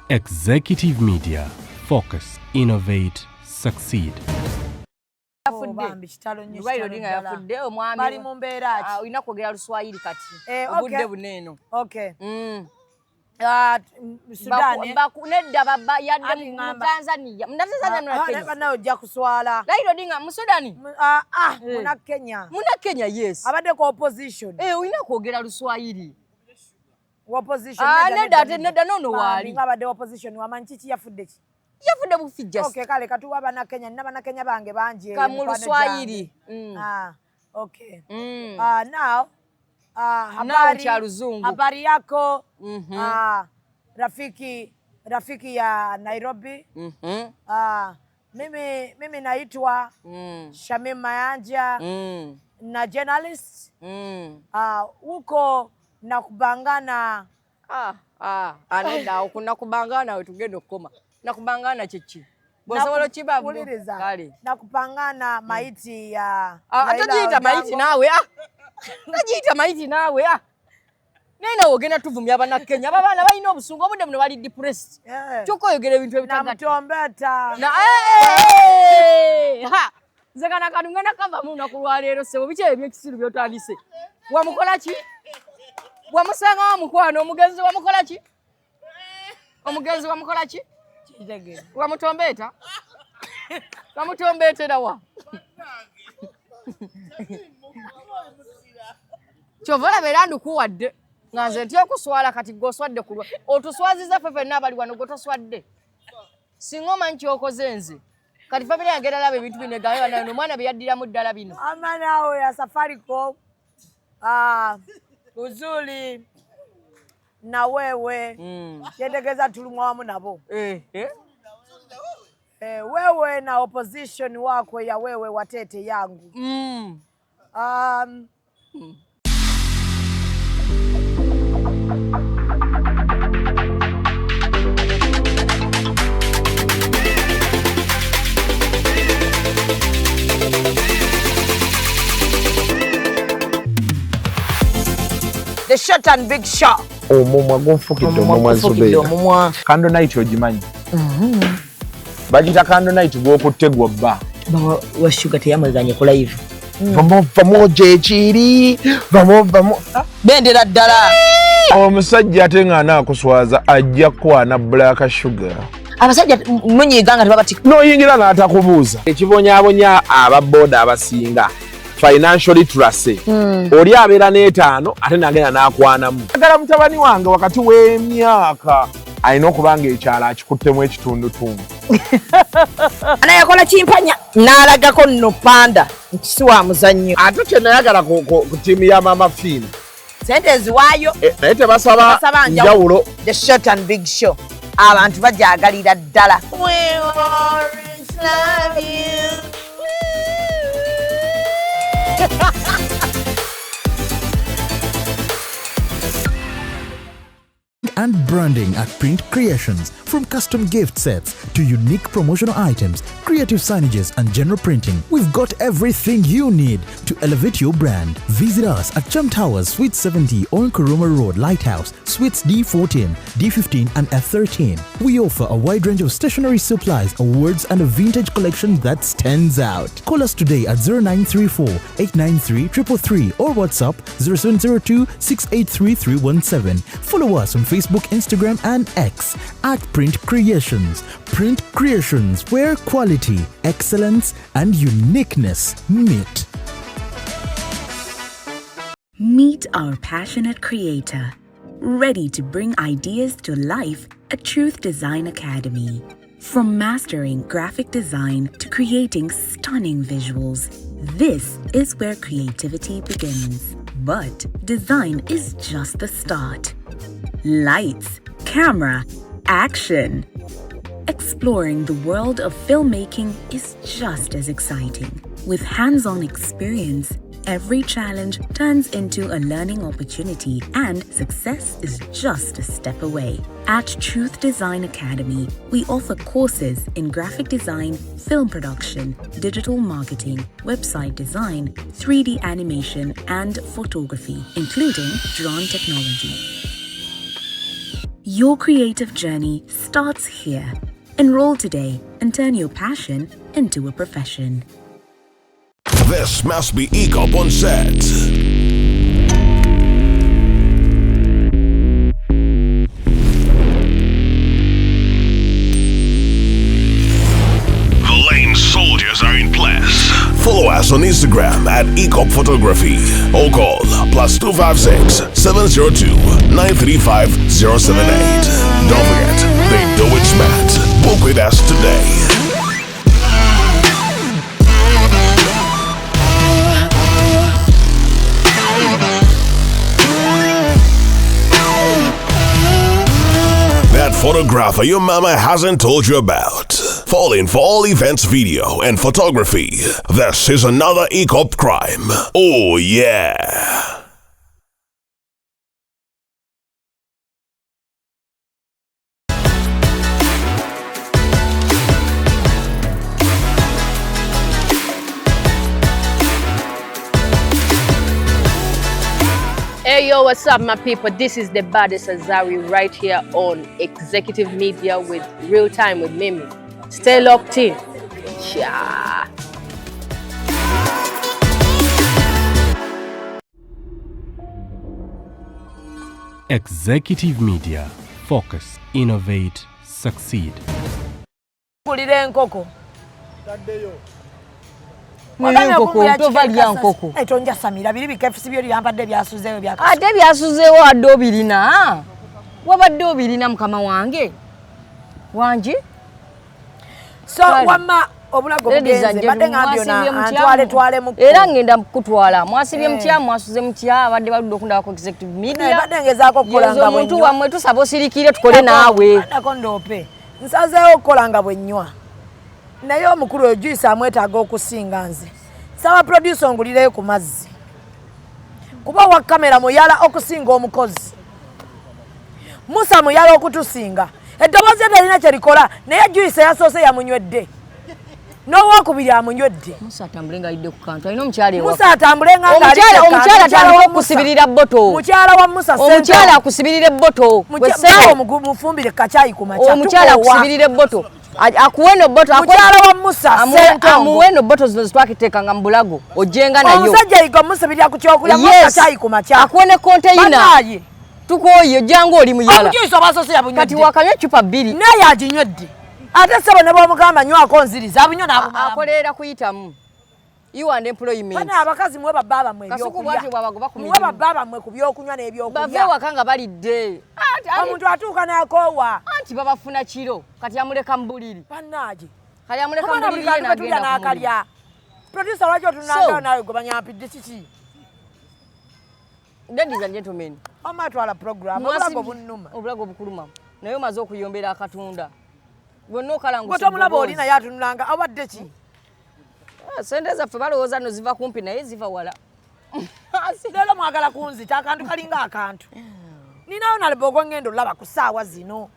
Executive Media. Focus, innovate, succeed. Oh, bambi kitalo nnyo. Raila Odinga yafudde omwami. Bali mu mbeera ki? Ah, olina kwogera Luswayiri kati. Eh, obudde buno eno. Okay. Ah, Sudan, eh? Nedda baba yadde Ati mu ngamba. Tanzania. Mu Tanzania Ah, na Kenya. Bannawe ojja kuswala. Raila Odinga mu Sudan. Ah, muna Kenya. Muna Kenya, yes. Abadde ku opposition. Eh, olina kwogera Luswayiri. Opposition. Ah, nedda ate nedda nono waali. Nga abadde opposition wamanyi kiki yafudde ki? Yafudde bufi just. Okay, kale katuwa bana Kenya, nina bana Kenya bange bangi. Ka mu Mikwano Luswayiri. gyange. Ah, okay. Ah, now Now habari, cha Luzungu. Habari yako rafiki ya Nairobi. Mimi naitwa Shamim Mayanja na journalist huko na kubangana. Ah, nedda awo ku nakubangana we tugenda okukoma. Nakubangana kiki? Bw'osobola okiba Wuliriza. Kale. Na kupangana maiti ya Ah, Raila togiyita maiti Odinga. naawe ah. Togiyita maiti naawe ah. Naye naawe ogenda tuvumya Abannakenya. Abo abaana balina obusungu obudde buno bali depressed. Kyokka oyogera ebintu ebitagatta. Namutombeta. Na ha! Nze kano akantu ngenda kavamu olunaku lwaleero ssebo, biki ebyo ebyekisiru by'otandise? Wamukola ki? Wamusangawo mukwano, omugenzi wamukola ki? Omugenzi wamukola ki? Wamutombeeta? Wamutombeetera wa? Kyova olaba era ndukuwadde nga nze ntya okuswala kati gwe oswadde kulwa otuswaziza ffe ffenna abali wano gwe toswadde. Singa omanyi ky'okoze nze kati famire yange eralaba ebintu bino egambe bannange omwana bye yaddiramu ddala bino. Ama naawe ya Safaricom uzuri na wewe kyentegeeza tulumwa wamu nabo. Wewe na opposition wako ya wewe watete yangu. The short and big shot. Omumwa gunfukidde omumwa Zubeida. Omumwa. Candle night ogimanyi? Bagiyita candle night gw'okutte gwobba. Bawa wa Sugar teyamweganye ku live. Vamo vamo gyekiri vamo vamo. Bendera ddala. Omusajja ate ng'anaakuswaza ajja kukwana Black Sugar. Abasajja munyiiga nga tebabatikka. N'oyingira n'atakubuuza. Ekibonyaabonya aba boda abasinga financial literacy. Oli abeera n'etaano ate n'agenda n'akwanamu. Agala mutabani wange wakati w'emyaka alina okuba ng'ekyalo akikuttemu ekitundutundu. Ana yakola kimpanya n'alagako nno panda nti si wa muzannyo. Ate kye nayagala ku ttiimu ya Mama Fiina. Sente eziwaayo. Naye tebasaba Tebasaba njawulo. The short and big show. Abantu bajagalira ddala. We always love you. And branding at Print Creations, from custom gift sets to unique promotional items, creative signages and general printing. We've got everything you need to elevate your brand. Visit us at Chum Towers, Suite 70 on Kuruma Road, Lighthouse, Suites D14, D15 and F13. We offer a wide range of stationery supplies, awards and a vintage collection that stands out. Call us today at 0934 893 333 or WhatsApp 0702 683 317. Follow us on Facebook, Instagram and X at Print Creations. Print Creations, where quality, excellence and uniqueness meet. Meet our passionate creator, ready to bring ideas to life at Truth Design Academy. From mastering graphic design to creating stunning visuals, this is where creativity begins. But design is just the start. Lights, camera, action. Exploring the world of filmmaking is just as exciting. With hands-on experience, every challenge turns into a learning opportunity and success is just a step away. At Truth Design Academy, we offer courses in graphic design, film production, digital marketing, website design, 3D animation, and photography, including drone technology. Your creative journey starts here. Enroll today and turn your passion into a profession. This must be EACOP on set. The lane soldiers are in place. Follow us on Instagram at EACOP Photography or call +256 702 935 078. Don't forget, they do it smart. Book with us today. That photographer your mama hasn't told you about. Fall in for all events video and photography. This is another EACOP crime. Oh yeah. Hey yo, what's up my people? This is the baddest Azawi right here on Executive Media with Real Time with Mimi. Stay locked in. Cha. Executive Media. Focus, innovate, succeed. Kulira enkoko. Enkoko tova lya nkoko. Tonjasamira biri bikefisi byo lyampadde byasuzeewo byakasuka. Ate byasuzeewo adde obirina. Wabadde obirina mukama wange. Wangi? So wamma obulago bugenze badde ngambye na antwale twale mu. Era ngenda kutwala. Mwasibye mutya, mwasuze mutya, abadde baludde okundabako Executive Media. Badde ngezaako okukola nga bwe omuntu wammwe tusaba osirikire tukole naawe. Andako ndoope. Nsazeewo okukola nga bwe nnywa. Naye omukulu oyo Juice amwetaaga okusinga nze. Nsaba producer ongulireyo ku mazzi. Kuba owa kamera muyala okusinga omukozi. Musa muyala okutusinga. Eddoboozi terina kye likola naye Juice yasoose yamunywedde. N'owokubiri amunywedde. Musa atambule nga ayidde ku kantu. Alina omukyala ewaka. Musa atambule nga alidde ku kantu. Omukyala atandike okusibirira bboto. Mukyala wa Musa Ssentamu. Omukyala akusibirira ebboto. Mufumbire kacaayi ku makya. Omukyala akusibirira ebboto. Akuwe no bboto. Mukyala wa Musa Ssentamu. Amuwe no bboto zino zitwakiteekanga mu bulago. Ojenga nayo. Omusajja yiga omusibirira ku kyokulya kacaayi ku makya. Akuwe ne konteyina. Tukooye ojjanga oli muyala. Omujuice obasoose yabunywedde. Kati wakanywa eccupa bbiri. Naye aginywedde. Ate ssebo ne bw'omugamba nywako nziriza abunywa n'abumalamu. Akoleera kuyitamu. You and employment. Bana abakazi muwe babba bammwe ebyokulya. Muwe babba bammwe ku byokunywa n'ebyokulya. Bave waka nga balidde. Omuntu atuuka n'akoowa. Anti babafuna kiro kati amuleka mu buliri. Bannaaje. Kati amuleka mu buliri ye n'agenda n'akalya. Producer lwaki otunangayo naawe gwe banyampidde kiki? Ladies and gentlemen. Omatwala program obulago bunnuma. Obulago bukuluma. Naye omaze okuyombera akatunda. Bwonna okalangusa. Gwe tomulaba oli naye atunulanga abadde ki? Sente zaffe balowooza nno ziva kumpi naye ziva wala. Leero mwagala kunzita akantu kalinga akantu. Ninawo nalebogo ngendo olaba ku ssaawa zino.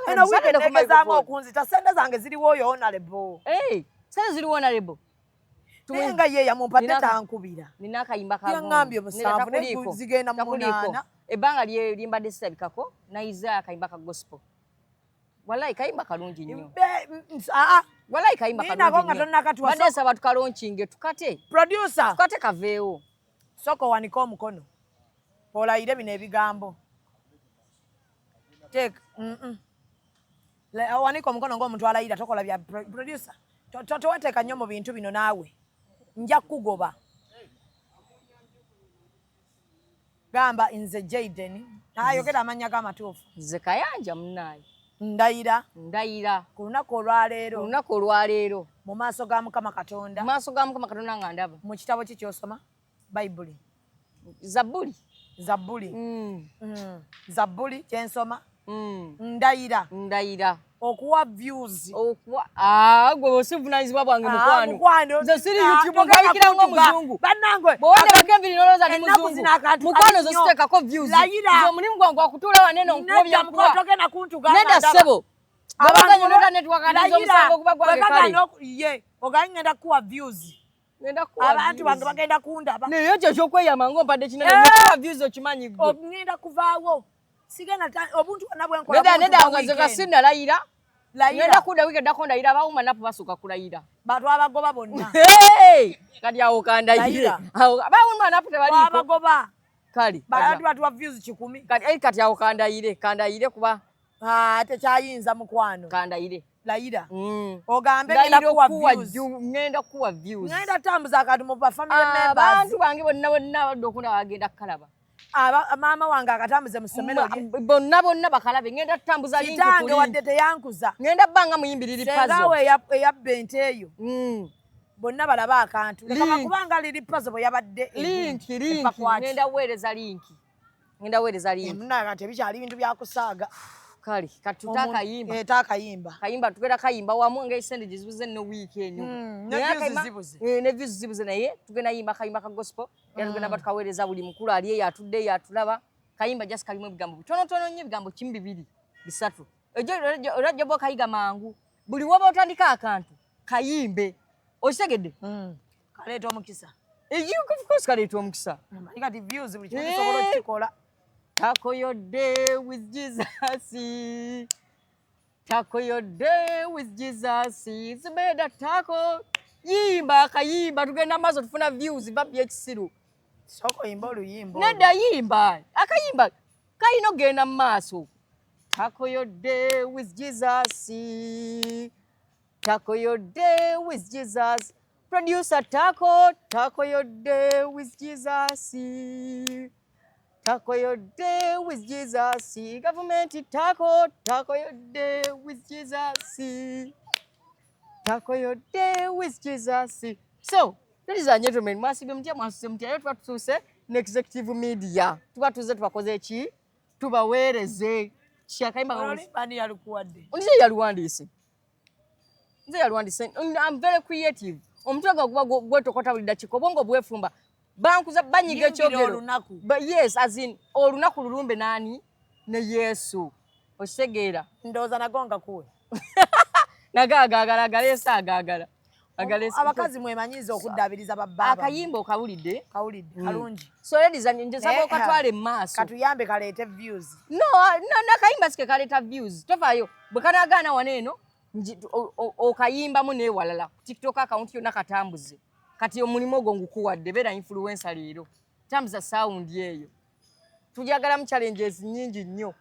Eno wiiki negezaamu okunzita sente zange ziriwo oyo honorable. Sente ziriwo honorable. Naye nga ye yamumpadde tankubira. Nina akayimba ka Yaŋŋambye musanvu naye zigenda mu munaana. Ebbanga lye mbadde sirabikako nayiza akayimba ka gospel. Wallahi kayimba kalungi nnyo. Wallahi kayimba kalungi nnyo. Badde nsaba tukalaunchinge tukate. Producer. Tukate kaveewo. Sooka owanike omukono. Olayire bino ebigambo. Take. Owanike omukono ng'omuntu alayira tokola bya producer. Toweteeka nnyo mu bintu bino naawe. Nja kukugoba. Gamba nze Jaden. Ayogera amannya g'amatuufu. Nze Kayanja munnaaye. Ndayira. Ndayira. Ku lunaku olwaleero. Ku lunaku olwaleero. Mu maaso ga Mukama Katonda. Mu maaso ga Mukama Katonda nga ndaba. Mu kitabo ki ky'osoma? Bayibuli. Zabbuli. Zabbuli. Zabbuli kyensoma. Ndayira. Ndayira. Okuwa views. Okuwa gwe obuvunaanyizibwa bwange mukwano. Mukwano. Nze siri YouTube ngabikira ng'omuzungu. Bannange. Bw'owandabako enviiri n'olowooza ndi muzungu. Mukwano zo siteekako views. Layira. Nze omulimu gwange akutuula wano eno nkuwa byankuwa. Togenda kuntuga. Nedda ssebo. Bw'abaganya nota network ati omusango guba gwange kale. Ye, oganyi ngenda kuwa views. Ngenda kuwa abantu bange bagenda kundaba. Naye ekyo ekyokweyama ng'ompadde kinene, ngenda kuwa views okimanyi ggwe. Ngenda kuvaawo. Sigenda obuntu bwonna bwenkola. Nedda, Buntu nedda, bwa nga nze weekend. sinnalayira. Layira. Ngenda kudda wiiki eddako ndayira. Abawuma napu basooka kulayira. Batwabagoba bonna. Hey! Kati awo kandayire. Layira. Awo abawuma napu tebaliiko. Twabagoba. Kale. Bantu batuwa views 100. Kati kati awo kandayire, kandayire kuba Ah, tekyayinza mukwano. Kandayire. Layira. Ogambe ngenda Ndayira kuwa okuwa views. Ngenda kuwa views. Ngenda tambuza akantu mu ba family members. Abantu bange bonna bonna abadde okunda bagenda kukalaba. Aba maama wange akatambuze mu ssomero lye. Bonna bonna bakalabe. Ngenda kutambuza link ku Kitange link. wadde teyankuza. Ngenda bbanga muyimbiriri Senga puzzle. we eyabba ente eyo. Bonna balabe akantu. Leka Link. kubanga liri puzzle bwe yabadde Link, egundi, link. epakwati. Ngenda kuweereza link. Ngenda kuweereza link. Munange kati ebikyali bintu bya kusaaga. Kale, kati tuta akayimba. Akayimba. Kayimba tugenda kayimba wamu nga esente gye zibuze no week eno. Ne Naye views akayimba zibuze. Ne views zibuze naye tugenda yimba akayimba ka gospel. Era tugenda batukaweereza buli mukulu ali eyo atudde eyo atulaba. Kayimba just kalimu ebigambo bitonotono nnyo, ebigambo kimu bibiri bisatu. Ejo era gye bw'okayiga mangu. Buli w'oba otandika akantu kayimbe. Okitegedde? Kaleeta omukisa. You, of course kaleeta omukisa. Omanyi kati views buli kimu tusobola okukikola. Tackle your day with Jesus. Tackle your day with Jesus. It's better tackle. Yimba akayimba tugenda maaso tufuna views va byekisiru. Sooka oyimba oluyimba. Nedda yimba. Akayimba kalina okugenda mu maaso. Tackle your day with Jesus. Tackle your day with Jesus. Producer tackle, tackle your day with Jesus. Tackle your day with Jesus. Government tackle, tackle your day with Jesus. Tackle your day with Jesus. So, ladies and gentlemen, mwasibye mutya, mwasuse mutya, leero tuba tutuuse ne Executive Media. Tuba tuze tubakoze ki? Tubaweereze. Ki akayimba ka- Oluyimba ani yalukuwadde? Nze yaluwandiise. Nze yaluwandiise. I'm very creative. Omutwe gwe guba gwetokota buli dakiika, obwongo bwefumba. Bankuza banyiga Yimbira ekyogero. olunaku. But yes, as in olunaku lulumbe nani ne Yesu. Okitegeera? Ndowooza nago nga kuwe. Nago agaagala, agaleese agaagala. Agaleese. Abakazi mwemanyiiza okuddaabiriza babba. Akayimba okawulidde? Kawulidde, kalungi. So ladies and gentlemen, nsaba Naye, okatwale mu maaso. Katuyambe kaleete views. No, no, nakayimba si ke kaleeta views. Tofaayo, bwe kanaagaana wano eno, okayimbamu n'ewalala. Ku TikTok account yonna katambuze. Kati omulimu ogwo ngukuwadde, beera influencer leero. Tambuza sound eyo. Tujagalamu challenges nnyingi nnyo.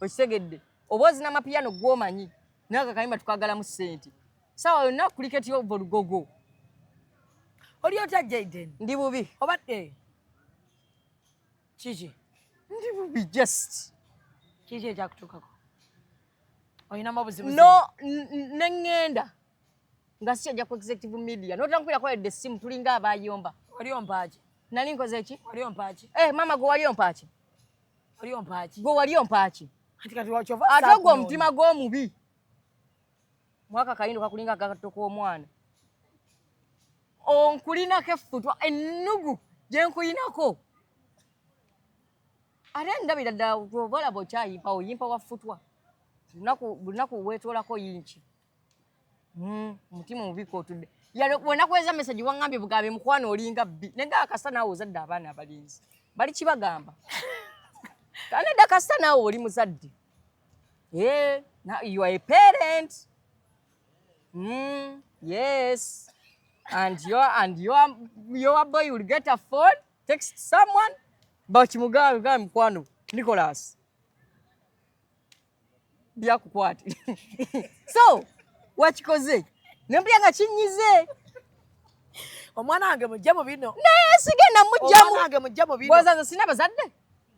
Okitegedde? Oba ozina amapiano gw'omanyi, naye ako akayimba tukagalamu ssente. Ssaawa yonna cricket ova olugogo. Oli otya Jayden? Ndi bubi. Obadde? Kiki? Ndi bubi just. Kiki ekyakutuukako? Olinamu obuzibu? No, ne ŋŋenda nga sikyajja ku Executive Media. N'otankubirako yadde essimu, tulinga abayomba. Wali ompaaki? Nali nkoze ki? Wali ompaaki? Maama gwe wali ompaaki? Wali ompaaki? Gwe wali ompaaki? Anti kati kyova Ate ogwo saakunoonya. omutima gw'omubi. Mwaka kayindo kakulinga akatto k'omwana. Onkulinako effutwa ennugu gye nkuyinako. Ate ndabira ddala bw'oba olaba okyayimpa, oyimpa wa ffutwa. Lunaku weetoolako yinki. Omutima omubi kw'otudde. Yalo, bwe nakuweereza message waŋŋambye bugambe mukwano olinga bbi. Naye nga kasita naawe ozadde abaana abalenzi. Bali kibagamba. Nedda kasita naawe oli muzadde. Now you are a parent. Yes. And your boy will get a phone, text someone, but kimugambe, gambe mukwano, Nicholas. Byakukwate. So, wakikoze. Nempulira nga kinnyize. Omwana wange mujje mu bino. Naye sigenda mujjamu. Omwana wange mujje mu bino. Bw'oza nze sina bazadde.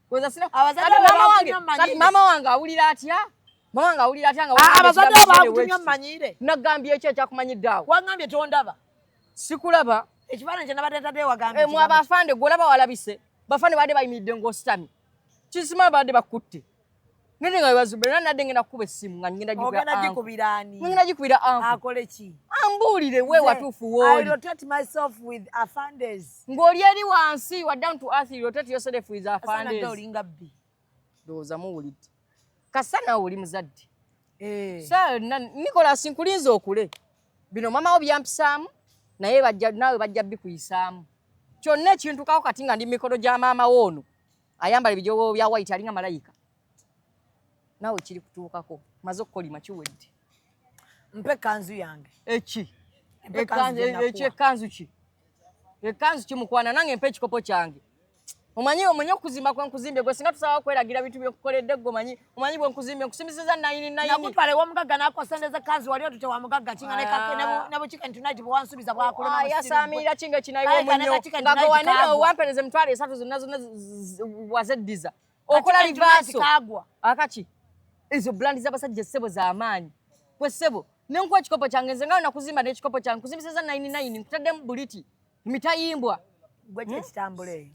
Bw'oza sina. Abazadde Kati bo maama wange, bakutumye kati mmanyire. maama wange awulira atya? Maama wange awulira atya nga Ah, wagambye abazadde ekigambo bo kinene bakutumye weekiti? mmanyire. Nagambye ekyo ekyakumanyidde awo. Wangambye tondaba. Sikulaba. Ekifaananyi kye nabadde ntaddeyo wagambye Mwe kigambo abafande gwe olaba walabise. Bafande badde bayimiridde ng'ositamye. Kisima badde bakutte. Nende nga webazubbe, era nadde ngenda kukuba essimu nga ngenda gikubira Ogenda uncle. gikubira ani? Ngenda gikubira uncle. Akole ki? Ambuulire we Nze, watuufu I w'oli. rotate myself with afandes. Ng'oli eri wansi, you are down to earth, you rotate yourself with Asana afandes. dde olinga bbi. Ndowooza muwulidde. Kasa naawe oli muzadde. So, Nicholas nkulinze okule. Bino maama wo byampisaamu, naye naawe bajja bikuyisaamu. Kyonna ekintukako kati nga ndi mu mikono gya maama wo ono. Ayambala ebijogo bya white alinga malayika. Naawe kiri kutuukako, maze okukolima kiwedde. Mpa ekkanzu yange. Eki? Mpa ekkanzu gye nakuwa. Eki ekkanzu ki? Ekkanzu ki mukwana nange mpa ekikopo kyange. Omanyi omanyi okuzimba kwe nkuzimbye gwe singa tusobola kweragira bintu byekukoledde gwe omanyi omanyi bwe nkuzimbye nkusimbisiza nayini nayini. Nakutwala ew'omugagga n'akwasendeza ekkanzu wali otute wa mugagga ki nga ne kake ne bu- ne bu chicken tonight bwe wansuubiza bwakulema Ah, musiru yasaamiira gwe. ki nga ekinayiwa Kale kane omunyo ka chicken nga gwe tonight wanene kaagwa. owampereza 30,000 zonna zonna wazeddiza. Okola Chicken tonight reversal. kaagwa. Akaki ezo brand z'abasajja ssebo z'amaanyi gwe ssebo ne nkuwa ekikopo kyange nze nga nakuzimba n'ekikopo kyange nkuzimbisiza nayini nayini nkutaddemu buliti mitayimbwa. Gwe ki ekitambula eyo?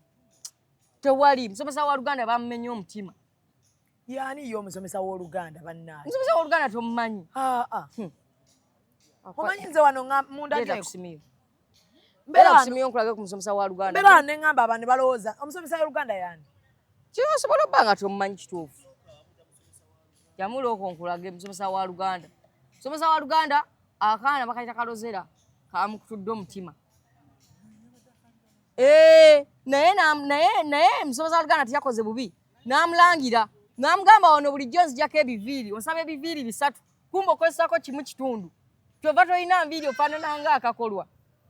Tewali musomesa wa Luganda bamumenye omutima. Yaani ye omusomesa w'Oluganda bannange? Omusomesa w'Oluganda tomumanyi? Ah, ah. Omanyi nze wano nga munda Leeta gyeko. ku simu yo. Mbeera Leeta ku wano. simu yo nkulage ku musomesa wa Luganda. Mbeera wano ne ŋŋamba abantu balowooza omusomesa w'Oluganda yaani? Kino osobola obba nga tomumanyi kituufu. Jamula okwo nkulage musomesa wa Luganda. Musomesa wa Luganda akaana bakayita kalozera kamukutudde omutima. Naye na, naye, naye musomesa wa Luganda teyakoze bubi. N'amulangira, n'amugamba wano bulijjo nzijako ebiviiri, osaba ebiviiri 3, kumbe okozesako kimu kitundu. Kyova tolina nviiri ofaanana nga akakolwa.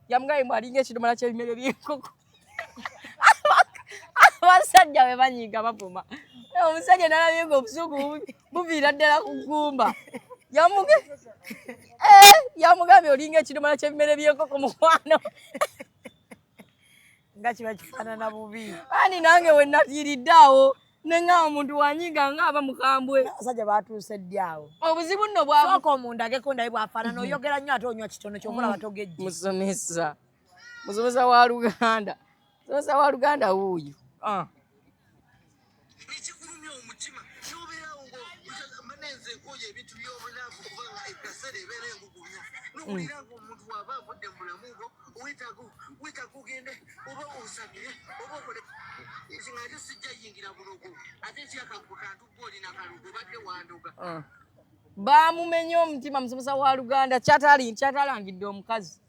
Yamugambye mbu alinga ekidomola ky'ebimere by'enkoko. Abasajja bwe banyiiga bavuma. Omusajja n'alabye ng'obusungu buviira ddala ku ggumba. Yamugambye olinga ekidomola ky'ebimere by'enkoko mukwano. Nga kiba kifaanana bubi. Ani nange we natiiridde awo ne ŋŋamba omuntu wanyiiga ng'aba mukambwe. Abasajja baatuuse ddi awo? Obuzibu nno bwa Sooka omundageko ndabe bw'afaanana, oyogera nnyo ate onywa kitono ky'oba olaba togejja. Musomesa. Musomesa wa Luganda. Musomesa wa Luganda wuuyo. Ekikulumya omutima n'obeerawo ng'omanyi nze nkooye ebintu by'obulamu kubanga ekaseera ebeera engugumya. N'owulira ng'omuntu bw'aba avudde mu bulamu bwo, weetaaga ogende oba osabire oba okole. Nze nga ate sijja yingira bulogo, ate ekyakaggwe kantu gwe olina kalogo obadde wandoga. Baamumenye omutima musomesa wa Luganda kyatalangidde omukazi.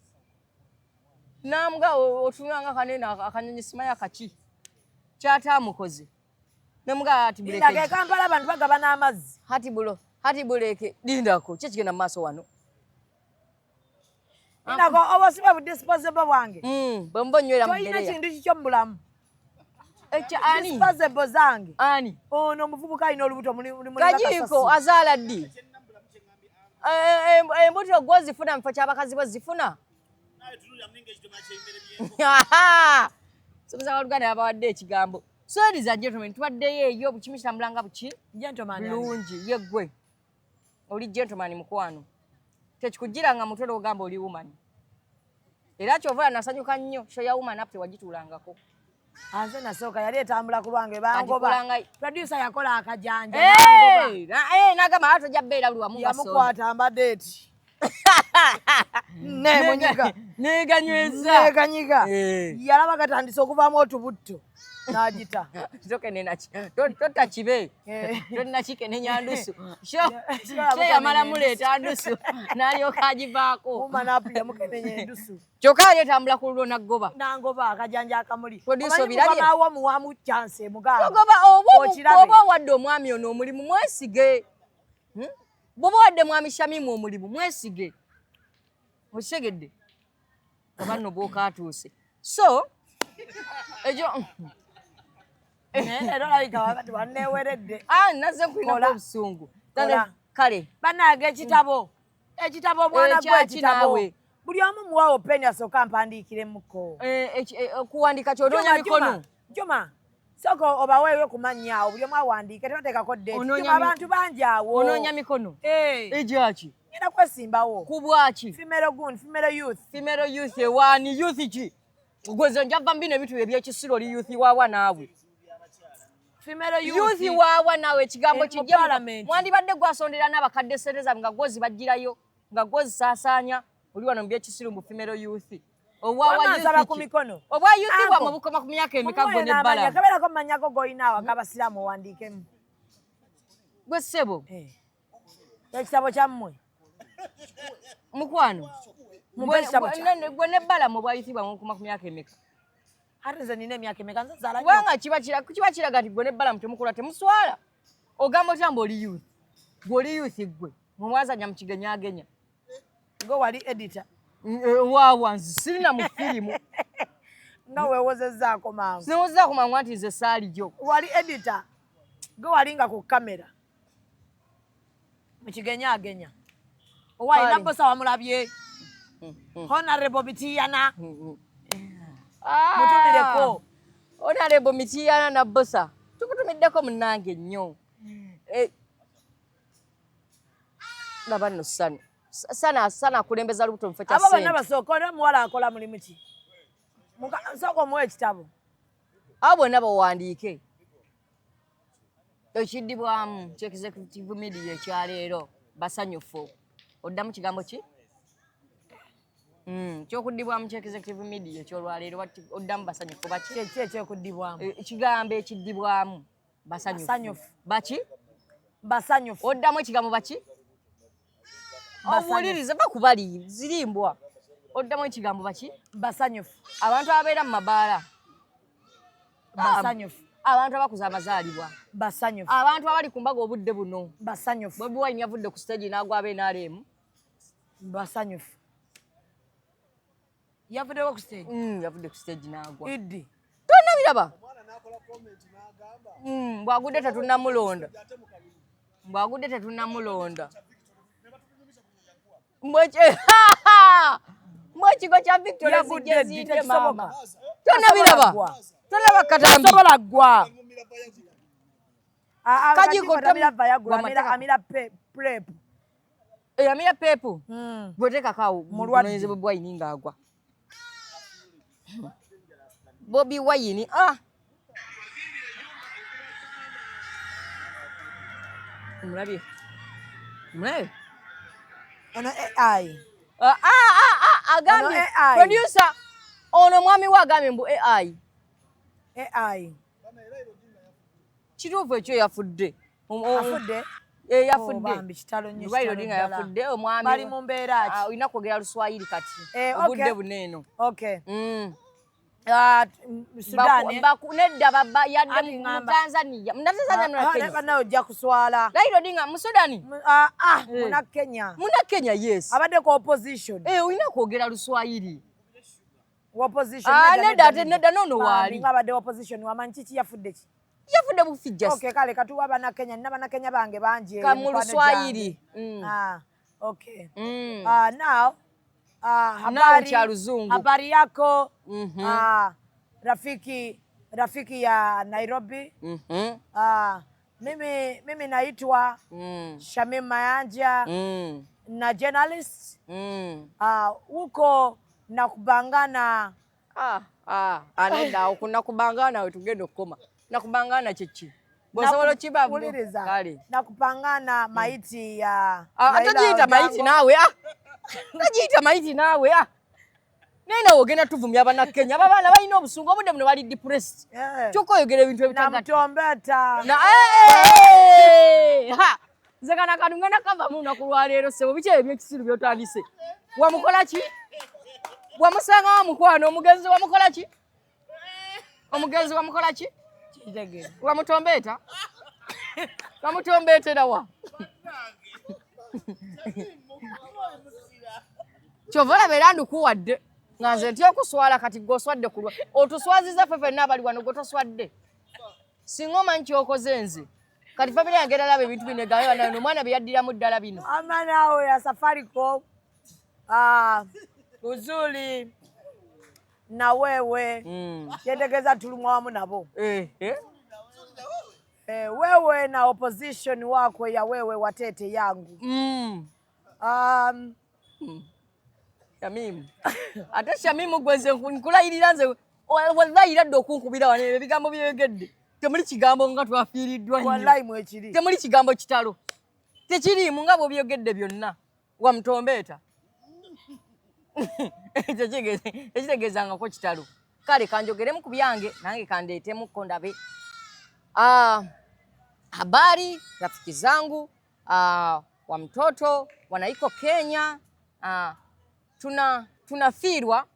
N'amuga otunula nga kanene akanyonyi simanyi akaki. Kyataamukoze. Nemuga ati buleke. Lindako e Kampala abantu bagabana amazzi. Hati bulo, hati buleke. Lindako, ki ekigenda mu maaso wano? Lindako oba osiba bu disposable bwange. Bwe muba onywera mu Tolina bbereya. kintu kikyo mu bulamu. Ekya ani? Disposable zange. Ani? Ono omuvubuka alina olubuto muli Kajiiko bakasasi. azaala ddi? Embuto gw'ozifuna mu kifo ky'abakazi bo zifuna? Musomesa wa Luganda yabawadde ekigambo. So ladies and gentlemen, tubaddeyo eyo bukimu kitambula nga buki? Gentleman ali. Bulungi, ye ggwe. Oli gentleman mukwano. Tekikugira nga mutwe n'ogamba oli woman. Era ky'ova nasanyuka nnyo, show ya woman up tewagituulangako. Anze nasooka yali etambula ku lwange bangoba. Kati kulanga- Producer yakola akajanja, n'angoba. N'agamba ate tojja bbeera buli wamu nga sonda. Yamukwata mbadde eti. Neemunyiga. Neeganyweza. Neeganyiga. Yalaba gatandise okuvaamu otubutto. N'agita. Totta kibe. Tolina kikenenya ndusu. Sho yamala muleeta ndusu. N'alyoka agivaako. Woman up yamukenenya endusu. Kyokka yali etambula ku lulwo n'aggoba. N'angoba akajanja akamuli. Producer Omanyi obirabye? mukama wo omuwaamu chance emugamba. Togoba, Okirabe. oba owadde omwami ono omulimu mwesige. Bw'oba owadde mwami Shamimu omulimu mwesige. Okitegedde? Oba nno bw'okaatuuse. So, ekyo Naye leero olabika wakati wanneeweredde. Nazze nkulinako Kola. obusungu. Kola. Kale. Bannange ekitabo. Ekitabo omwana gwe Ekyaki ekitabo. naawe? Buli omu muwawo peni asooka ampandiikiremuko. Okuwandiika ky'onoonya Juma, mikono. Juma, Juma, sooka obaweeyo ku mannya awo, buli omu awandiike, tebateekako date. Onoonya Juma, abantu bangi awo. Onoonya mikono. Egyaki? Ngenda kwesimbawo. Ku bwaki? Female gun, female youth. Female youth ewaani? Youth ki? Gwe nze njava mu bino ebintu eby'ekisiru, oli youth waawa naawe? Female youth. Youth waawa naawe, ekigambo Mu kijje mu parliament. Mwandibadde gwasondera n'abakadde ssente zaabwe nga gw'ozibaggyirayo, nga gw'ozisaasaanya, oli wano mu by'ekisiru mbu female youth. Obwa Wamma wa youth nsaba ku ki? mikono. Obwa youth Uncle, bwammwe bukoma ku myaka emeka mumuwe gwe ne n'amannya. Balamu? Kabeerako mu mannya go g'olina awo ag'abasiraamu owandiikemu. Gwe ssebo. Ekitabo kyammwe. Mukwano. Mumpe ekitabo kyange. Gwe ne Balamu obwa youth bwammwe bukoma ku myaka emeka? Ate nze nina emyaka emeka, nze nzaala nnyo. Kubanga kiba kiraga nti gwe ne Balamu temukula, temuswala. Ogamba otya mbu oli youth? Gwe oli youth gwe. Mwe mwazanya mu kigenyagenya. Gwe wali editor. Waawa nze sirina mu firimu. Nga weewozezzaako mangu. Sinewozezzaako mangu anti nze saaliyo. Wali editor. Gwe wali nga ku kamera. Mu kigenyagenya. Owaye Nabbosa wamulabye. Honorable Mitiyana. Mutumireko. Honorable Mitiyana Nabbosa. Tukutumiddeko munnange nnyo. Laba nno Sana. Sana Sana akulembeza lubuto mu kifo kya Abo bonna ssente. basooka oli omuwala akola mulimu ki? Nsooka omuwa ekitabo. Abo bonna bawandiike. Ekiddibwamu kya executive media ekyaleero basanyufu. Oddamu kigambo ki? Kyokuddibwamu kya executive media ekyolwaleero oddamu basanyufu baki? Kiki ekyokuddibwamu? Ekigambo ekiddibwamu basanyufu. Basanyufu. Baki? Basanyufu. Oddamu ekigambo baki? Obuwulirize bakubali zirimbwa. Oddamu ekigambo baki? Basanyufu. Abantu ababeera mu mabaala. Basanyufu. Abantu abakuza amazaalibwa. Basanyufu. Abantu abali ku mbaga obudde buno. Basanyufu. Bobi Wine yavudde ku stage n'agwa aba NRM. Basanyufu. Yavuddeko ku stage? Yavudde ku stage n'agwa. Iddi. Tonnabiraba? Bw'agudde tetunnamulonda. Bw'agudde tetunnamulonda. Mbwe ekigo kya Victoria Yagudde zijje ddi, zindye tekisoboka. maama. Tonnabiraba? Tonnaba katambi? Tasobola ggwa. Kajiko Tamira Viagra, Wama, teka. amira prep. Amira pepu. Bw'oteekako awo, Mulwadde. munoonyeze Bobi Wine ng'agwa. Bobi Wine, ah. Omulabye? Omulabye? Ono AI. Agambye, Ono AI. producer, ono omwami we agambye mbu AI. AI. Kituufu ekyo yafudde. Afudde? Yafudde. Oh, bambi, kitalo nnyo, Raila kitalo Odinga ddala. yafudde, omwami Bali mu mbeera ki? Olina kwogera Luswayiri kati. Obudde buno eno. Okay. Sudan, eh? Nedda baba yadde Ati mu ngamba. Tanzania. Mu Tanzania muna Kenya. Banaye ojja kuswala. Raila Odinga mu Sudan. Muna Kenya. Muna Kenya, yes. Abadde ku opposition. Olina kwogera Luswayiri. Opposition. Nedda, ate nedda, nono Bambi, waali. nga abadde opposition wamanyi kiki yafudde ki? Yafudde bufi just. Okay, kale katuwa bana Kenya, nina bana Kenya bange bangi. Ka mu mikwano Luswayiri. gyange. Okay. Now, Now habari, kya Luzungu. Habari yako rafiki ya Nairobi. Mimi naitwa Shamim Mayanja na journalist. Huko na kubangana. Nedda awo ku nakubangana we tugenda okukoma. Nakubangana kye ki? Bw'osobola okiba Wuliriza. Kale. Nakupangana maiti ya Raila Togiyita maiti Odinga. naawe, ah. Togiyita maiti naawe, ah. Naye naawe ogenda tuvumya Abannakenya. Abo abaana balina obusungu, obudde buno bali depressed. Kyokka oyogera ebintu ebitagatta. Namutombeta. Na, ha! Nze kana kantu ngenda kavamu olunaku lwaleero ssebo, biki ebyo ebyekisiru by'otandise? Wamukola ki? Wamusangawo mukwano, omugenzi wamukola ki? Omugenzi wamukola ki? Wamutombeeta? Wamutombeetera wa? Kyova olaba era ndukuwadde nga nze ntya okuswala kati gwe oswadde kulwa. Otuswaziza ffe ffenna abali wano gwe toswadde. Singa omanyi ky'okoze nze. Kati family yange eralaba ebintu bino egambe bannange omwana bye yaddiramu ddala bino. Ama naawe ya Safaricom. Uzuri na wewe. Kyentegeeza tulumwa wamu nabo. Wewe na opposition wako ya wewe watete yangu. Shamimu. Ate Shamimu gwe nze nkulayirira nze wallahi era dda okunkubira wano ebyo ebigambo byeyogedde. Temuli kigambo nga twafiiriddwa nnyo. Wallahi mwekiri. Temuli kigambo kitalo. Tekiriimu nga bw'obyogedde byonna. Wamutombeeta. Tekitegeezangako kitalo. Kale kanjogeremu ku byange nange kandeetemuko ndabe. Habari rafiki zangu wa mtoto wanaiko Kenya. Tunafirwa.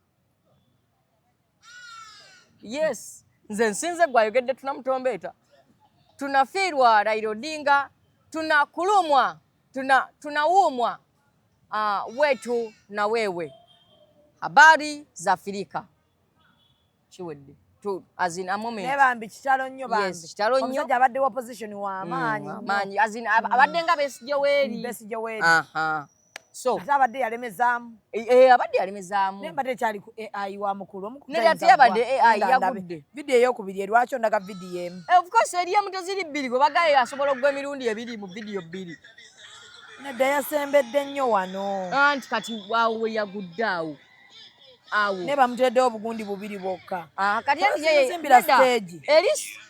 Yes, nze nsinze gwayogedde tunamutombeeta. Tunafiirwa Raila Odinga. Tunakulumwa, tunaumwa wetu na wewe. Habari za Afrika. Kiwedde. To, as in a moment. Naye bambi kitalo nnyo bambi. Yes, kitalo nnyo. Omusajja abadde wa opposition wa maanyi nnyo. Maanyi as in abadde nga Besigye weeri. Besigye weeri. Aha. So ate abadde yalemezaamu. Eh, abadde yalemezaamu. Naye mbadde kyali ku AI wa mukulu. Omukulu Nedda tayinza teyabadde kugwa. AI, Linda ndabe. yagudde. Vidiyo eyokubiri erwaki ondaga vidiyo emu? Of course eri emu teziri bbiri gwe bagaye asobola okugwa emirundi ebiri mu vidiyo bbiri. Nedda yasembedde nnyo wano. Anti kati awo we yagudde awo. Awo. Naye bamutereddewo obugundi bubiri bwokka. Ah, kati Tozi eri muzimbira nedda. stage.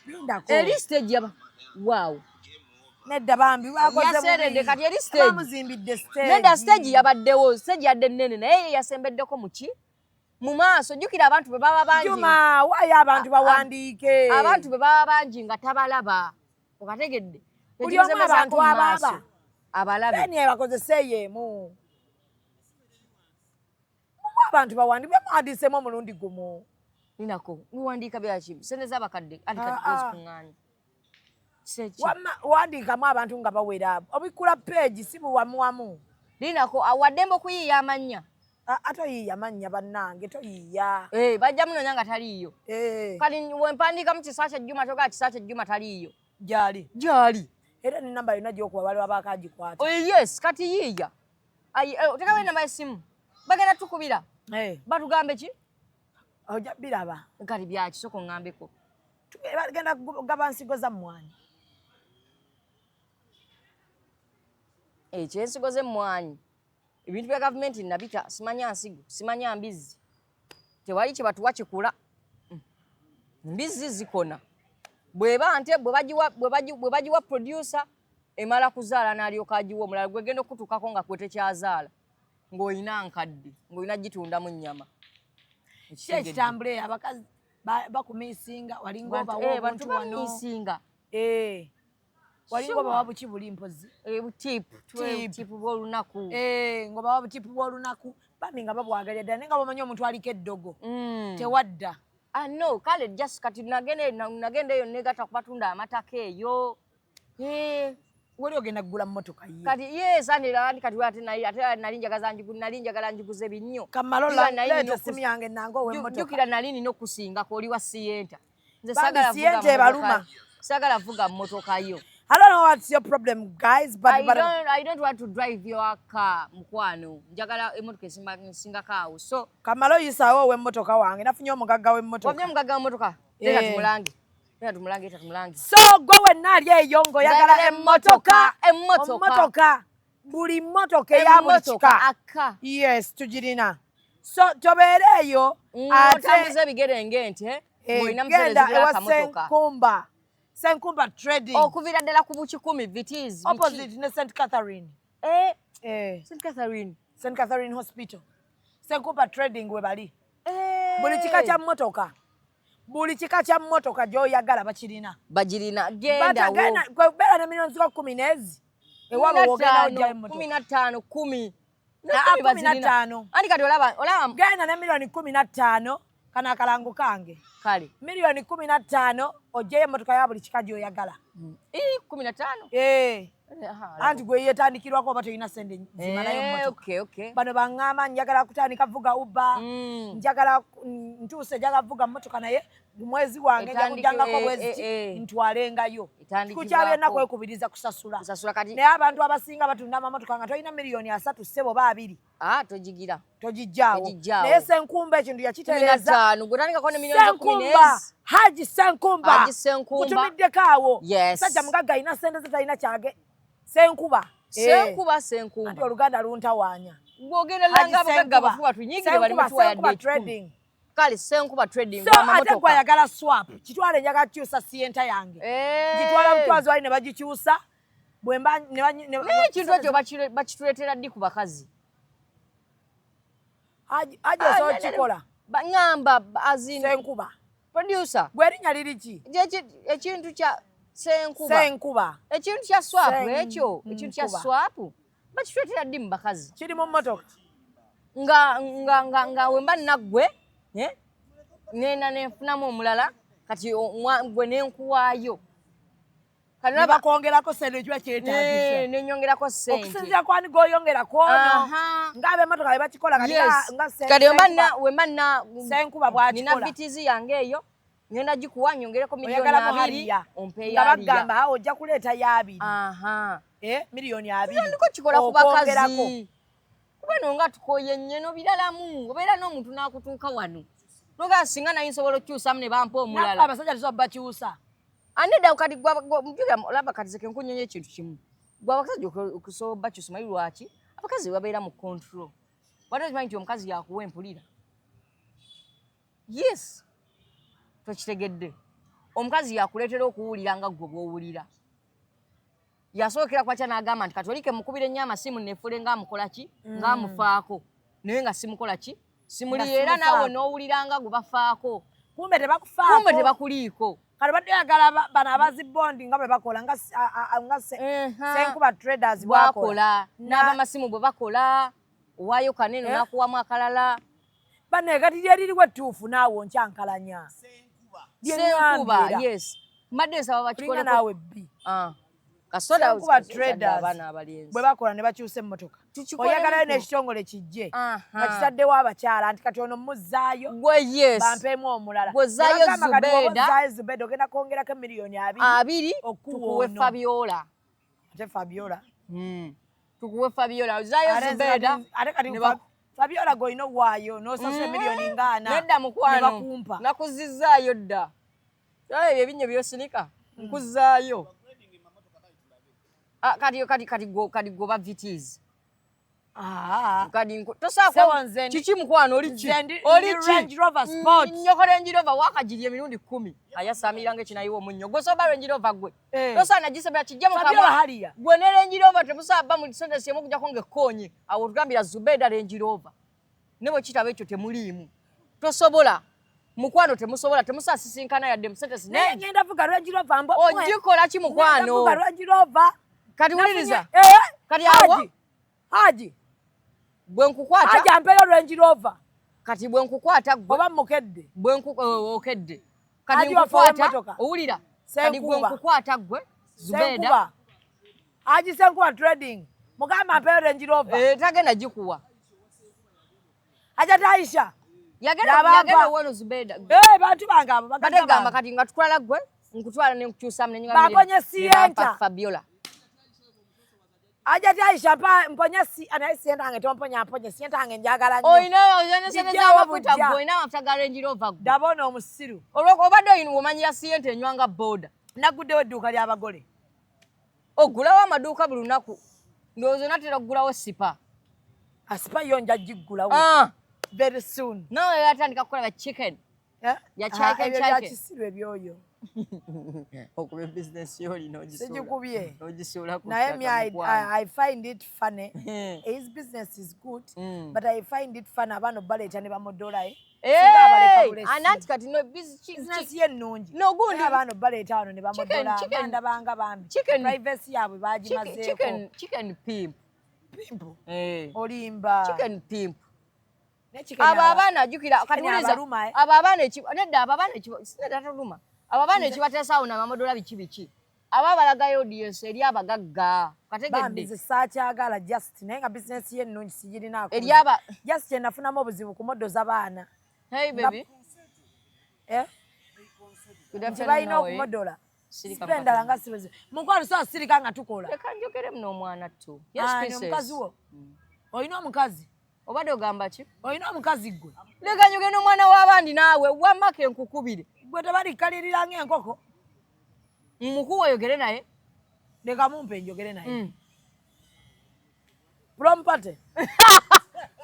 Lindako. Eri stage yaba. Wow. Nedda bambi bakoze Yaseredde bubi. kati eri stage. Bamuzimbidde stage. Nedda stage yabaddewo, stage yadde nnene naye ye yasembeddeko mu ki? Mu maaso, jjukira abantu bwe baba bangi. Juma, waayo abantu bawandiike. Abantu bwe baba bangi nga tabalaba. Obategedde? Buli omu Ekimusembezaako abantu mu maaso. ababa. Abalabe. Beni bakozese eyo emu. Muwe abantu bawandiike, muwandiiseemu omulundi gumu. Ninako, muwandiika byaki? Ssente z'abakadde, anti kati ozikuŋŋaanya. Seki. Wamma wandiikamu abantu nga bawera. Obikkula page si buwamuwamu. Linako, awaddembe okuyiiya amannya. Toyiiya mannya bannange, toyiiya. Bajja munoonya nga taliiyo. Kati wempandiikamu Kisaakye Juma, togaa Kisaakye Juma taliiyo. Gy'ali. Gy'ali. Era ne namba yonna gy'okuba waliwo abaakagikwata. Yes, kati yiiya. Otekawo enamba y'essimu. Bagenda tukubira. Batugambe ki? Ojja biraba. Kati byaki, sooka oŋŋambeko. Bagenda kugaba nsigo za mmwanyi. Ekyensigo z'emmwanyi. Ebintu bya gavumenti nabita, simanya nsigo, simanya mbizzi. Tewali kye batuwa kikula. Mbizzi zikona. Bw'eba nte, bwe bagiwa producer, emala kuzaala n'alyoka agiwa omulala. Gwe genda okutuukako nga gwe tekyazaala. Ng'olina nkadde, ng'olina gitundamu nnyama. Ki ekitambula eyo abakazi bakumiisinga, walinga obawa Bantu obuntu wano. bamiisinga. Walinga Sure. obawa buki buli mpozi? Butipu, Tip. butipu bw'olunaku. Ng'obawa butipu bw'olunaku, bambi nga babwagalira ddala, naye nga bw'omanyi omuntu aliko eddogo. Tewadda. No, kale just kati nagenda eyo negatta ku batunda amataka eyo. Wali ogenda kugula mmotoka ye. Kati yes, andi andi kati ate naye ate nali njagaza njigu, nali njagala njiguze binnyo. Kamalo Jjukira nali leeta nina essimu yange nange ow'emmotoka. Jjukira nali nina okusingako oli wa Sienta. Nze Bambi saagala vuga Sienta mmotoka ebaluma. Saagala vuga mmotoka yo. I don't know what's your problem, guys, but I don't want to drive your car, mukwano. Njagala emmotoka esingako awo. So Kamalo yisaawo ow'emmotoka wange, nafunye omugagga w'emmotoka. Wafunye omugagga w'emmotoka? Leeta tumulange. Leeta tumulange, leeta tumulange. So gwe wenna ali eyo ng'oyagala Njagala emmotoka, emmotoka. Emmotoka. Buli mmotoka eya buli Emmotoka, kika. aka. Yes, tugirina. So tobeera eyo, ate Otambuza ebigere ng'ente, ng'olina musolo genda ezigula ewa akamotoka. Senkumba. Senkumba Trading. Okuviira ddala ku bukikumi, Vitiz, biki? Opposite ne St. Catherine. St. Catherine. St. Catherine Hospital. Senkumba Trading we bali. Buli kika kya mmotoka. Buli kika kya mmotoka gy'oyagala bakirina. Bagirina. Genda wo. Gwe beera ne miliyoni ziko kumi n'ezi. Ewaabwe w'ogenda ojjayo emmotoka. Kumi na ttaano, kumi. Kumi na bazirina. ttaano. Anti kati olaba. Genda ne miliyoni 15, kano akalango kange. Kale. Miliyoni 15 ojjayo emmotoka ya buli kika gy'oyagala. 15? Anti gwe yeetandikirwako oba tolina ssente zimalayo mmotoka. Okay, okay. Bano baŋŋamba njagala kutandika vuga Uber, njagala ntuuse njagala vuga mmotoka naye mwezi wange nja kujjangako bwezi ki, ntwalengayo. Etandikibwako. Kukyabye kwekubiriza kusasula. Kusasula kati. Naye abantu abasinga batunda amamotoka nga tolina miliyoni 30 ssebo oba 2. Togigira. Togijjaawo. Togijjaawo. Naye Senkumba ekintu yakitereeza. Kumi na ttaano, gwe otandikako ne miliyoni zo kumi Senkumba, n'ezi. Haji Senkumba. Haji Senkumba. Kutumiddeko awo. Yes. Sajja mugagga alina ssente ze talina kyage. Senkuba. Senkuba, Senkumba. Anti Oluganda luntawaanya. Bw'ogenda langa abagagga abafu batunyigire bali Senkuba, mutuwa yadde Senkuba ekikumi. Trading. Kale Senkuba Trading, So ate amamotoka. gwe ayagala swap, kitwale njagala kukyusa Sienta yange. Gitwala butwazi wali ne bagikyusa. Bwe mba ne ne Naye ekintu ekyo bakituleetera ddi ku bakazi? Haji, Haji osobola okukikola. Ŋŋamba, as in Senkuba. Producer. Gwe erinnya liri ki? Ekintu kya Senkuba. Senkuba. Ekintu kya swap Senkuba. ekyo, ekintu kya swap bakituleetera ddi mu bakazi? Kiri mu mmotoka. Nga we mba naggwe, nenda nenfunamu omulala, kati gwe nenkuwaayo. Kati Ne olaba bakwongerako sente ekiba kyetaagisa. Nenyongerako sente. Okusinziira kwani gwoyongera kwono. Aha. Ng'ab'emmotoka bwe bakikola kati Yes. nga Kati wemba na Ssenkuba nina bw'akikola. vitizi yange eyo ngenda gikuwa nyongereko miliyoni Oyagalamu 20 hariya. ompeeyo Nga hariya. bagamba awo ojja kuleeta y'abiri. Aha. Miliyoni 20. Ndiko kikola ku Okwongerako. bakazi. Kuba eno nga tukoye nnyo n'obiralamu obeera n'omuntu n'akutuuka wano nogaa singa naye nsobola okukyusamu ne bampa Naffe omulala. abasajja tusobola bakyusa. Anedda kati mjukira olaba kati zeke nkunyonya ekintu kimu gwe abakazi okusobola bakyusa omanyi lwaki abakazi babeera mu control wate okimanyi nti omukazi yakuwa empulira. Yes, tokitegedde. Omukazi yakuleetera okuwulira nga ggwe bw'owulira. Yasookera kwakya n'agamba nti kati olike mukubira ennyo amasimu neefule ng'amukola ki, ng'amufaako naye nga simukola ki, simuli Nga era naawe simufaako. n'owulira nga gwe bafaako. Kumbe tebakufaako. Kumbe tebakuliiko. Kati badde oyagala bano abazibondi nga bwe bakola nga Ssenkuba Traders bwakola. Bwakola n'abamasimu bwe bakola owaayo kaneno n'akuwamu akalala. Bannaye kati lyeririwo ettuufu naawe onkyankalanya. Ssenkuba, yes, mbadde nsaba Olinga bakikoleko. naawe bbi. Ah. Kasoda Ssenkuba kasoda Traders abaana abalenzi. bwe bakola ne bakyusa emmotoka. Tukikoleko. Oyagalayo n'ekitongole kijje nga kitaddewo abakyala nti kati ono muzzaayo Gwe yes. bampeemu omulala. Gwe zzaayo Ne bagamba kati bw'oba Zubeda. ozzaayo Zubeda ogenda kwongerako miliyoni 20 20 okuwa tukuwe ono. Fabiola. Ate Fabiola. Tukuwe Fabiola. Zzaayo Ate nze Zubeda. ate kati Ne Fabiola gw'olina owaayo n'osasula miliyoni nga 40. Nedda Ne mukwano. bakumpa. Nakuzizzaayo dda. Olaba ebyo ebinnyo by'osinika nkuzzaayo. Ah, kati kati kati go kati goba VTs. Kati tosaako Sebo nze kiki mukwano oli ki? nze Oli ndi ki? Range Rover Sport. Nnyoko Range Rover wakagirya emirundi 10. Ayasamira ng'ekinayiwa omunnyo. Gwe osobola Range Rover gwe. Tosaana gisebera kijje mu Fabiola kamwa. haliya. Gwe ne Range Rover temusaaba ba mu sentence emu okuggyako ng'ekkoonye. Awo otugambira Zubeda Range Rover. Ne bwe kitaba ekyo temuliimu. Tosobola. Mukwano temusobola temusaasisinkana yadde mu sentence Naye ngenda vuga Range Rover mbo. Ogikola ki mukwano? Ngenda vuga Range Rover. Kati wuliriza. Kati Kati awo Haji. Haji. Bwe nkukwata. Haji ampeeyo Range Rover. Kati bwe nkukwata gwe. Oba mukedde. Bwe okedde. Kati Haji waffe nkukwata ow'emmotoka. owulira. Kati bwe Ssenkuba. nkukwata gwe Zubeda. Ssenkuba. Haji Ssenkuba Trading. Mugamba ampeeyo Range Rover. Tagenda gikuwa. Hajat Aisha. Yagenda Yabampa. yagenda wono Zubeda. Bantu bange abo baganda Kati gamba bange. kati nga tutwala gwe nkutwala ne nkukyusamu ne nyinga Bamponye ne Sienta. bampa Fabiola. Hajat Aisha mponya si naye Sienta yange tomponya mponye Sienta yange njagala nnyo. Olina sente Njijjawo z'amafuta bujja. gwe olina amafuta ga Range Rover gwe. Daba ono omusiru. Olwo obadde oyina omanyira Sienta enywa nga boda. Nagguddewo edduuka ly'abagole. Oggulawo amaduuka buli lunaku. Ndowooza onatera okugulawo sipa. Asipa yo nja giggulawo. Very soon. Nawe yatandika kukola chicken. Ya chicken Ebyo bya chicken. kisiru ebyoyo. Okuba business yo olina ogisuula. Sigikubye. Ogisuula ku Naye ttaka me, mukwano. I find it funny. His business is good, but I find it funny abaana obaleeta ne bamudola eh. Singa abaleka bulesi. Ananti kati no Business ye nnungi. No gundi. Naye abaana obaleeta wano ne bamudola Chicken, chicken. bandabanga bambi. Chicken. Privacy yaabwe baagimazeeko. Chicken pimp. Pimp. Eh. Olimba. Chicken pimp. Ne chicken Abo abaana jjukira kati chicken wuliriza abaluma, eh. abo abaana nedda abo abaana nedda taluma. Abo abaana ekibateesa awo n'amamodola biki biki. Aba balagayo audience eri abagagga. Bambi Kategedde. nze saakyagala just naye nga business ye ennungi sigirinaako. Eri aba Just kye nafunamu obuzibu kumodoza baana. Hey baby. Eh? Good Nti afternoon, balina how are you? okumodola. Sirika Sipa endala nga sibuzibu. Mukwano so sirika nga tukola. Leka njogere muno omwana ttu. Yes, Ani, princess. omukazi wo? Olina omukazi? Obadde ogamba ki? Olina omukazi ggwe? Leka njogere n'omwana w'abandi naawe wamma ke nkukubire. Gwe tebalikkalirira ng'enkoko. Mukuwa oyogere naye. Leka mumpe njogere naye. Pulomupate.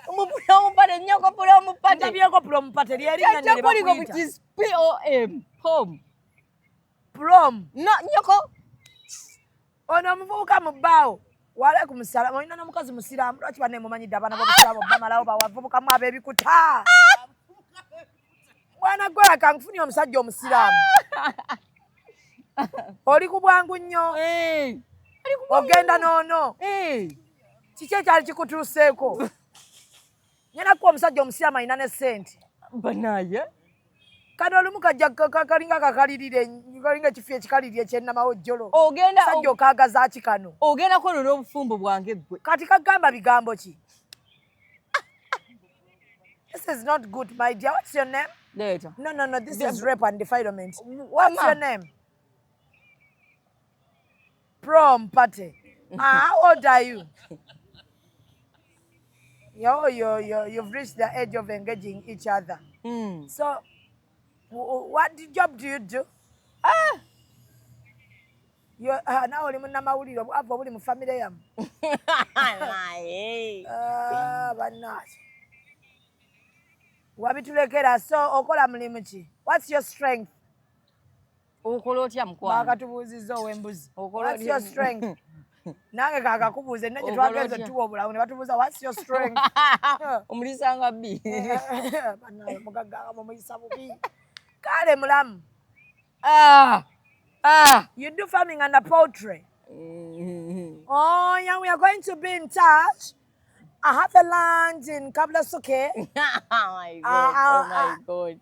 Pulomupate nnyoko pulomupate. Ndabyeko pulomupate lyerinnya Kyajja lye kuliko bakuyita. buti P-O-M. Pom. Prom. No, nnyoko. Ono omuvubuka mu bbaawo. Waalaikum salaam. Olina n'omukazi musiraamu. Lwaki banne mumanyidde abaana b'obusiraamu bamalawo bawavubukamu ab'ebikuta? Mwana gwe leka nkufunye omusajja omusiraamu. Oli ku bwangu nnyo. Ogenda n'ono. Kiki ekyali kikutuuseeko? Ngenda kuwa omusajja omusiraamu alina ne ssente. Banaye. Kano olumu kajja kalinga kakalirire, kalinga ekifi ekikalirire ekyennamawojjolo. Ogenda Sajja okaagaza ki kano? Ogenda kwonoona obufumbo bwange ggwe. Kati kagamba bigambo ki? This is not good, my dear. What's your name? Leeta. No, no, no. This is rape and defilement. What's your name? Prom party. Ah, how old are you? Yo, yo, yo, you've reached the age of engaging each other. So, what job do you do? Ah! Nawe oli munnamawulire, obwavu obuli mu famire yammwe. Ah, bannange. Wabitulekera, so okola mulimu ki? What's your strength? Okola otya, mukwano? Baakatubuuzizza ow'embuzi. Okola What's otya? your strength? Nange kaakakubuuza enna gye Okola twagenze otya? tuwa obulamu ne batubuuza what's your strength? Omulisanga bbi. Bannange, mugagga nga mumuyisa bubi. Kale mulamu. Ah! Ah! You do farming and a poultry. Oh, yeah, we are going to be in touch. I have a land in Kabulasuke. Oh my God. Ah, Oh my God.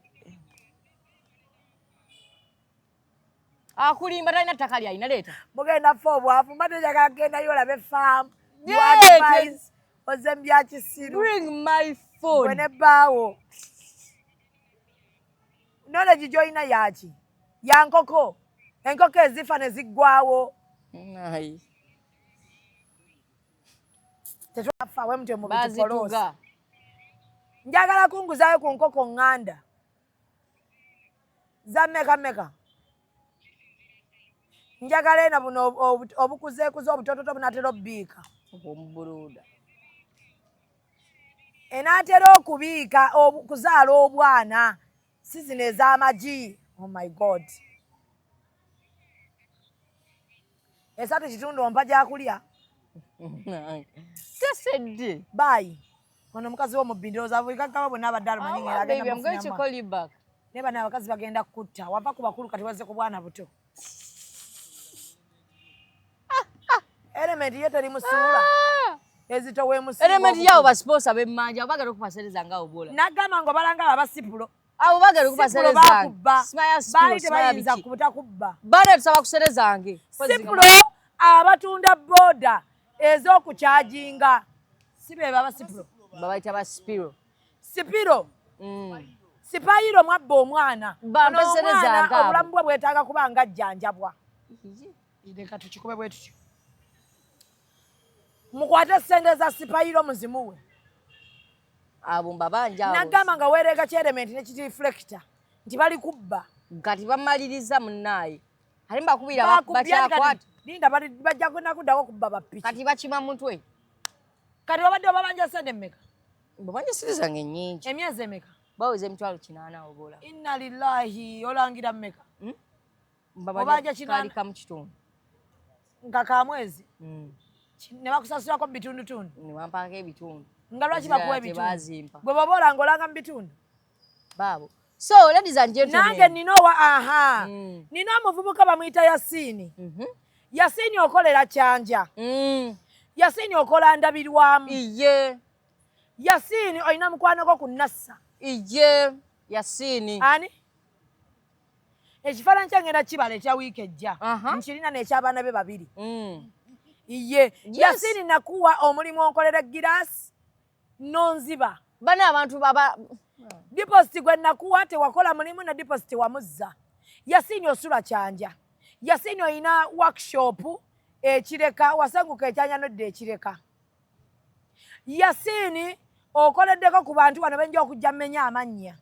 Akulimba, talina ttaka lyalina, leeta. Mugenda fa obwavu, mbadde njagala kugendayo olabe faamu. You Yeah, advise, oze mu bya kisiru. Bring my phone. Gwe ne bbaawo. Knowledge gy'olina yaki? Ya nkoko. Enkoko ezifa ne ziggwawo. Ayi. Tetwafa we mutyo mu bitupoloosi. Bazituga. Njagala kunguzaayo ku nkoko ŋŋanda. Za mmeka mmeka? Njagala eno buno obukuzeekuze obutototo bunaatera obbiika. Obwomubuluuda. Enaatera okubiika, kuzaala obwana, si zino ez'amagi. Oh my God. 3.5 ompa gyakulya. Tesedde. Bye. Ono omukazi w'omubbi ndowooza buli kagaba bonna abadde alumanyi Oh, ng'era agenda baby, I'm going to mufunamu. call you back. Naye bano abakazi bagenda kukutta. Wava ku bakulu kati wazze ku bwana buto. Element ye teri musuula. Ezito weemusinga Element obukulu. yaabo basponsa b'emmanja, abo bagala okubasereza nga obola. Nagamba ng'obalanga abo abasipulo. Abo bagala Sipulo okubasereza. baakubba. Simaya sipulo, Baali simaya tebayinza biki. kubutakubba. Bana tusaba kusereza nge. Sipulo abatunda booda ez'okukyajinga. Si be baba sipulo. Babayita ba Spiro. Sipiro. Sipayiro mwabba omwana. Bampe Ono sente omwana zange abo. obulamu bwe bwetaaga kuba nga ajjanjabwa. Leka tukikube bwe tutyo. Mukwate ssente za sipayiro muzimuwe. Abo mbabanja abo. Nagamba nga weereega kyerementi ne kireflector nti bali kubba. Kati bamaliriza munnaaye. Ate mbakubira Bakubbye kati bakyakwata. Linda bajja kunakuddako kubba bapiki. Kati bakima mutwe. Kati obadde obabanja ssente mmeka? Mbabanja ssente zange nnyingi. Emyezi emeka? Baweza 800,000 obola. Inna lillahi, olangira mmeka? Mbabanja Obanja 800. kaali kamu kitundu. Nga ka mwezi? Ne bakusasulako mu bitundutundu? Ne bampaako ebitundu. Nga lwaki Ezirala bakuwa ebitundu? tebazimpa. Gwe bw'oba olanga olanga mu bitundu? Baabo. So, ladies and gentlemen. Nange nina owa aha. Nina omuvubuka bamuyita Yasiini. Yasiini okolera Kyanja. Yasiini okola ndabirwamu. Iye. Yasiini olina mukwano gwo ku Nassa. Iye. Yasiini. Ani? Ekifaananyi kye ngenda kibala ekya wiiki ejja. Nkirina n'eky'abaana be babiri. Iye. Yasiini nakuwa omulimu onkolera giraasi n'onziba. Bana abantu baba Deposit gwe nakuwa tewakola mulimu na deposit wamuzza. Yasiini osula Kyanja. Yasiini olina workshop ekireka, wasenguka ekyanya n'odda ekireka. Yasiini okoleddeko ku bantu bano benja okujja mmenya amannya.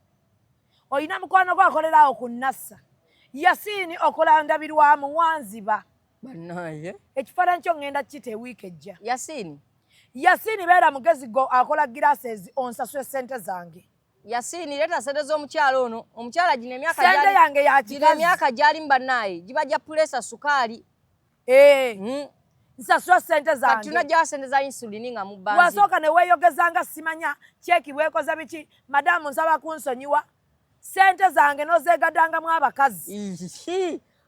Olina mukwano gwo akolera awo ku Nassa. Yasiini okola ndabirwamu wanziba. Bannaye. Ekifaananyi kyo ŋŋenda kukita ewiiki ejja. Yasiini. Yasiini beera mugezi go akola glasses onsasule ssente zange. Yasiini leeta ssente z'omukyala ono. Omukyala gino emyaka Ssente yange ya gino kikazi. emyaka gy'alimu bannaye giba gya pulesa sukaali. Nsasula ssente Kati zange. tunajjawa ssente za insulini nga mubbanzi. Wasooka ne weeyogezanga simanya kyeki bwekoze biki, madamu nsaba kunsonyiwa. Ssente zange n'ozeegaddangamu abakazi.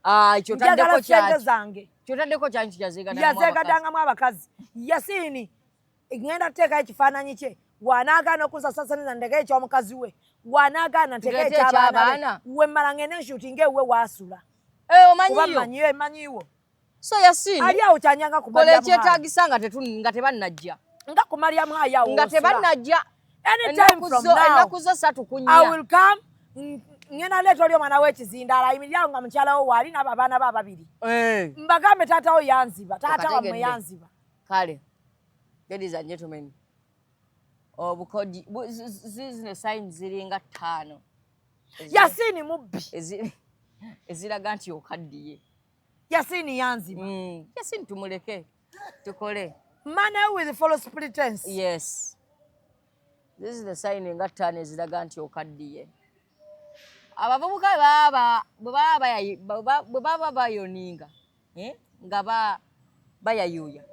Ah, Njagala ssente zange. Kyotaddeko kyanki kyazeegaddangamu abakazi. Yazeegaddangamu abakazi. Yasiini ŋŋenda kuteekayo ekifaananyi kye. Bw'anaagaana okunsasula sente zange ndeke ekyomukazi we, bw'anaagaana nteke Ndeete ekyabaana be, eky'abaana. wemmala ngende nshutinga ewuwe waasula. Eh, Kuba omanyiyo mmanyiyo, mmanyiwo. So Yasini, Ali awo kyanyanga ku kola Mariam High. ekyetaagisa nga nga tebannajja. Nga ku Mariam High awo Nga w'osula. tebannajja. Anytime Ennaku from zo- now, ennaku zo ssatu ku I nnya. will come. Ngenda leeta oli omwana w'ekizindaalo ayimirire awo nga mukyala wo waali n'abo abaana be ababiri. Eh. Mbagambe taata wo yanziba, taata wammwe Okategedde. yanziba. Kale, ladies and gentlemen, obukodi zino signs ziringa ttaano. Yasini mubbi. Eziraga nti okaddiye. Yasini yanziba. Yasini tumuleke tukole. Money with false pretense. Yes. This is the sign nga ttaano eziraga nti okaddiye. Abavubuka bwe baba bayoninga, nga bayayuuya,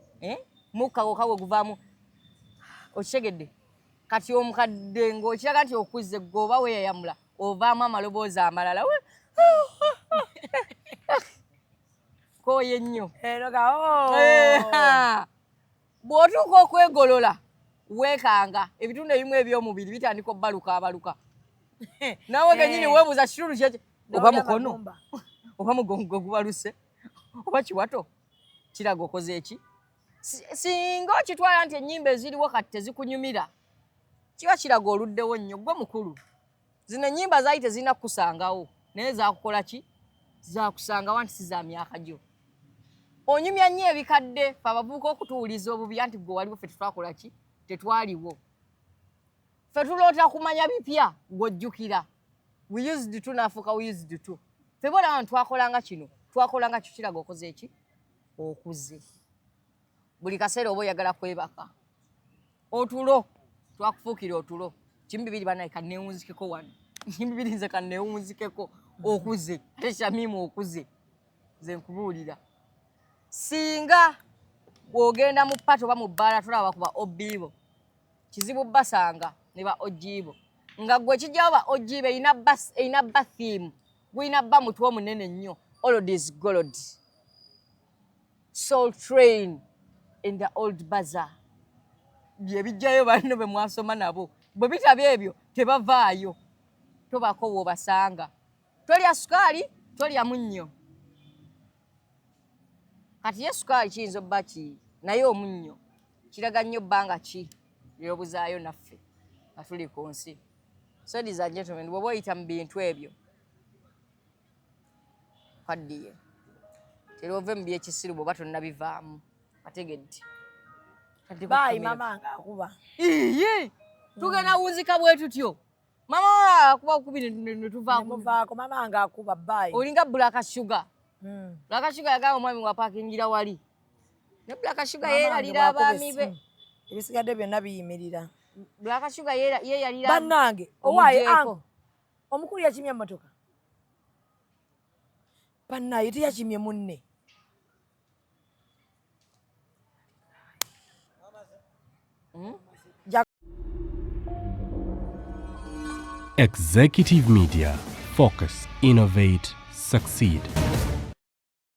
mukka gwokka gwe guvaamu, okitegedde. Kati omukadde ng'okiraga nti okuzze, gwe oba weeyayamula ovaamu amaloboozi amalala. Kooye nnyo. Eno ga, oh. Bw'otuuka okwegolola weekanga ebitundu ebimu eby'omubiri bitandika obbaluka abaluka. Naawe kennyini weebuuza kitundu kyeki, oba Nawulira mukono, amagumba. oba mugongo gubaluse, oba kiwato kiraga okoze eki. Singa okitwala nti ennyimba eziriwo kati tezikunyumira, kiba kiraga oluddewo nnyo. Ggwe mukulu, zino ennyimba zaali tezirina kukusangawo, naye zaakukola ki? Zaakusangawo nti si za myaka gyo. Onyumya nnyo ebikadde, ffe abavubuka okutuwuliza obubi anti ggwe waliwo, ffe tetwakola ki? Tetwaliwo. Ffe tuloota kumanya bipya, gw'ojjukira. We used to n'afuuka we used to. Ffe bolaba nti twakolanga kino, twakolanga kyo, kiraga okoze eki? Okuze. Buli kaseera oba oyagala kwebaka. Otulo, twakufuukira otulo. Kimu bibiri bannaye kanneewunzikeko wano. Kimu bibiri nze kanneewunzikeko. Okuze. Ate Shamimu okuze. Nze nkubuulira. Singa bw'ogenda mu pato oba mu bbaala tolaba ku ba OB bo. Kizibu basanga ne ba OG bo. Nga ggwe kijjawo ba OG bo erina ba theme. Gulina bba mutwe omunene nnyo. Old is gold. Soul Train in the old bazaar. Bye bijjayo banno be mwasoma nabo. Bwe bitaba ebyo tebavaayo. Tobako w'obasanga. Tolya sukaali, tolya munnyo. Kati ye sukaali kiyinza obba ki, naye omunnyo kiraga nnyo bbanga ki ly'obuzaayo naffe nga tuli ku nsi. So ladies and gentlemen, bw'oba oyita mu bintu ebyo kaddiye, tera ove mu byekisiru bw'oba tonnabivaamu. Ategedde. Kati Bye, kutumira. mama nga akuba. Iye, tugenda wunzika bwe tutyo. Mama akuba kubi ne tuvaako. Muvaako, mama nga akuba, bye. Olinga Black Sugar. Black Sugar yagamba omwami wapakingira wali. Ne Black Sugar Mama wange yeeralira bw'akuba abaami be. essimu, ebisigadde byonna biyimirira. Black Sugar yeeyalira Bannange, owaaye omugyeko. anko. Omukulu yakimye emmotoka. Bannaye teyakimye munne. Executive Media. Focus, innovate, succeed.